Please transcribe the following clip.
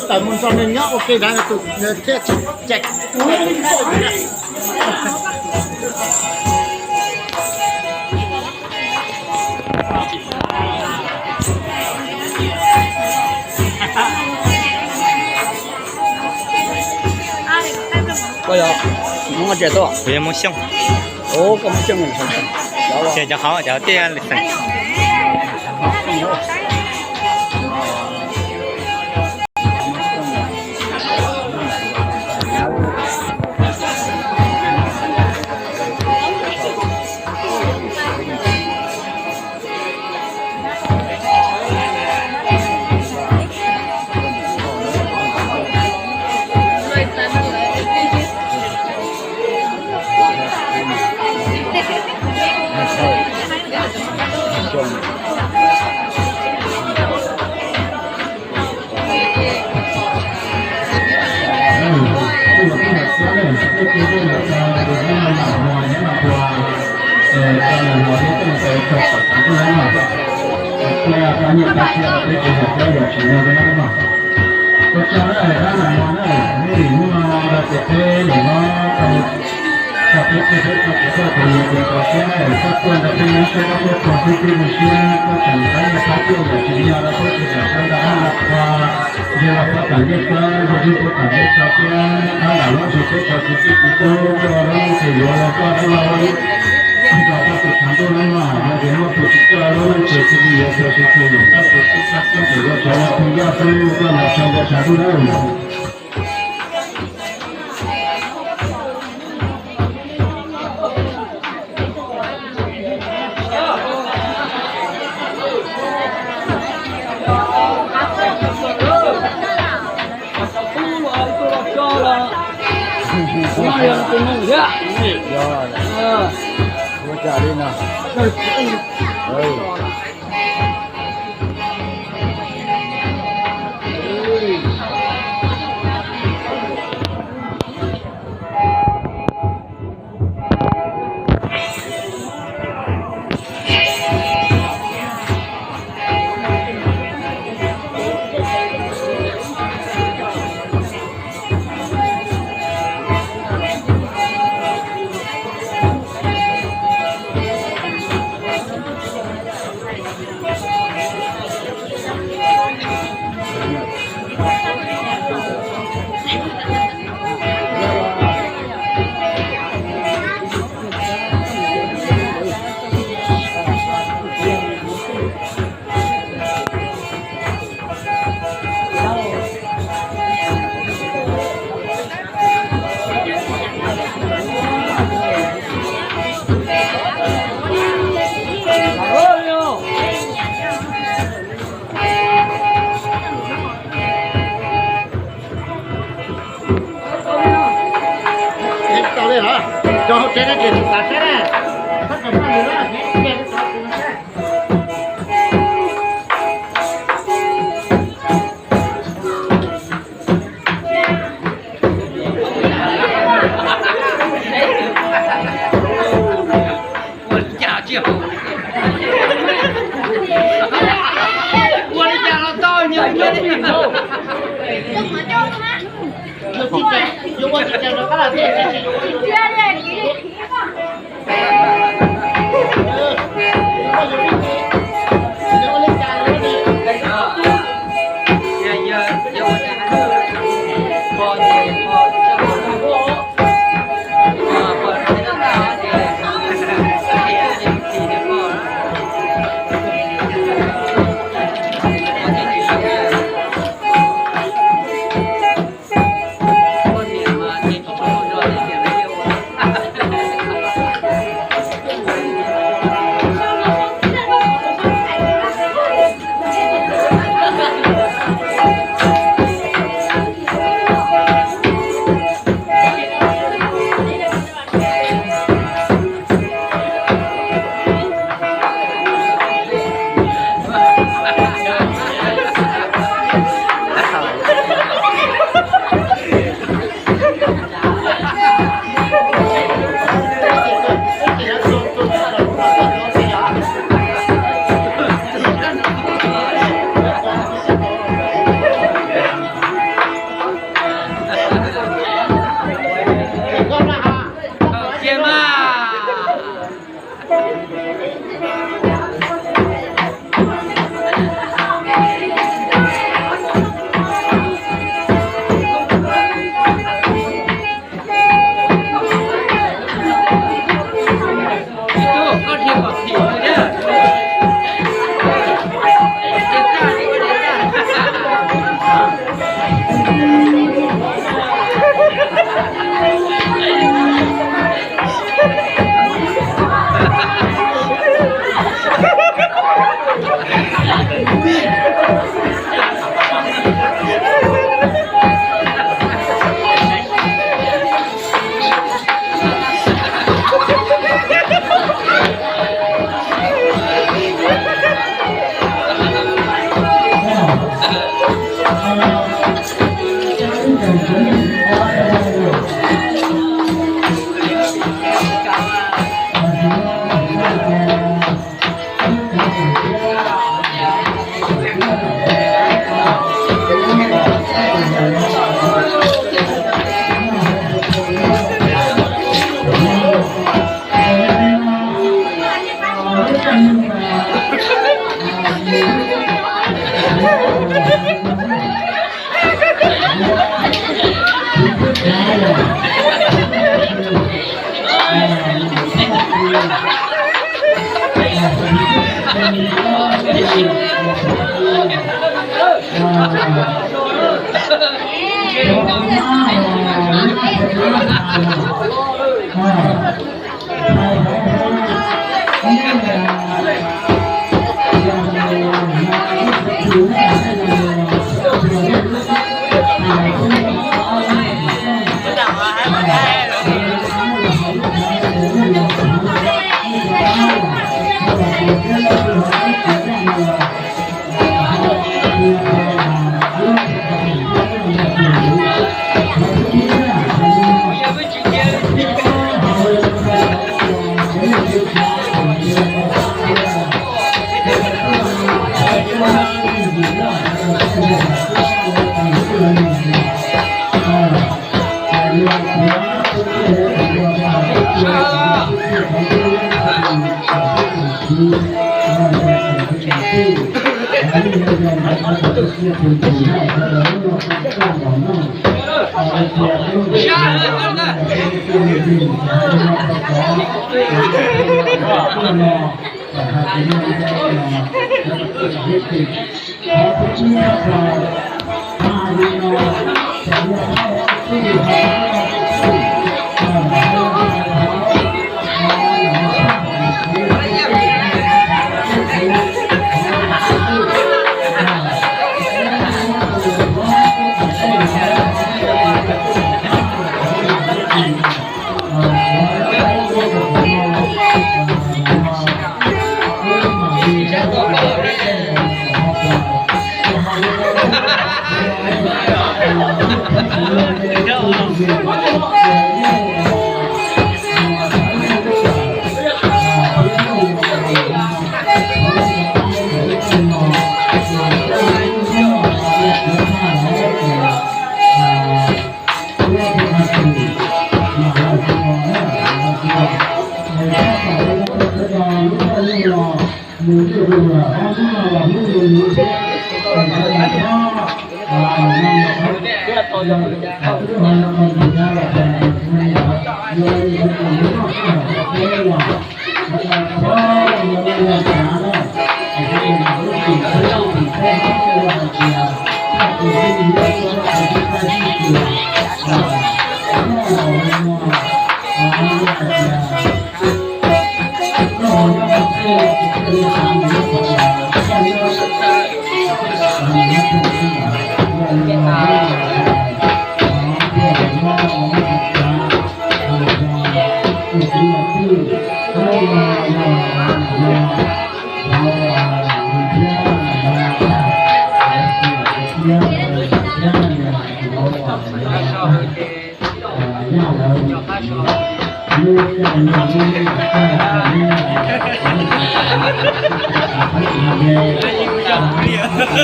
Tawm mus nrog nws nyob ua ke ntawd tus thiaj tsis cem. Koj yog Hmoob tse tuaj? Kuv yog Hmoob Xyooj. Ov, koj Hmoob Xyooj. Ces cov hauv cov tiaj li xeem. Yog los pab tam nej txawb, yog ib puab tam nej txawb thiab, tab nram lub tsev teb chaws txiv txij txiv tub, koj lub neej tsis yuav los koj lub, koj tus tshav ntuj lub no, yog tias muaj tus tsis coj lub neej tsis txij li yuav txog tsis txij, koj tus txij txaj txoj kev yuav tshav los tus yaj xwb, koj los tso ntua tshav ntuj na. Ua cas li no?